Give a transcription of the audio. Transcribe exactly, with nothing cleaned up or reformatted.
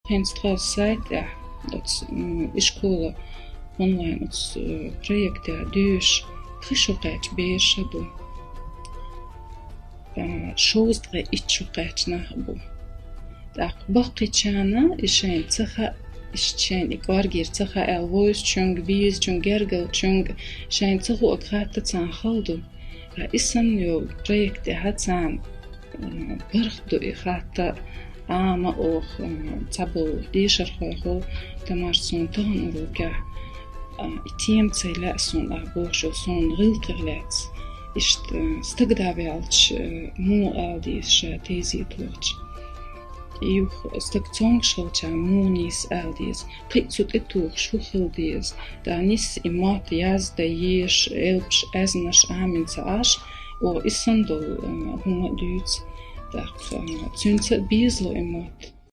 ХӀинца тха сайт тӀехь оцу, м, ишкола онлайн оцу, э, проектехь дуьйш пхи шо кхаьчна бераш а бу. Э, шовзткъе итт шо кхаьчна нах а бу. ТӀаккха баккхийчарна и шайна ца хаьа, иштта шайна и кӀоргера ца хаьа аьлла вовзачуьнга, безачуьнга, гергарчуьнга, шайна ца хуург хатта царна хала ду. Ткъа и санна йолу проект тӀехь царна, м, паргӀат ду и хатта, Ӏама оха, м, цхьаболу дешархойхула, Тамар, суна тахана урокехь, а, и тема ца лаьа суна, ахь бохуш йолу, суна гӀиллакхех лаьцна. Иштта, м, стаг дӀа ваьлча, м, муха ала деза ша тезет вахча. И юха стаг цомгуш хилча, муха нийса ала деза. Кхин а цу тӀе тухуш хӀун хила деза. ТӀаккха нисса и мотт яздан езаш, элпаш, аьзнаш Ӏамийна ца Ӏаш, оха и санна долу, м, хӀума а дуьйцу. ТӀаккха, м, цуьнца а безало и мотт.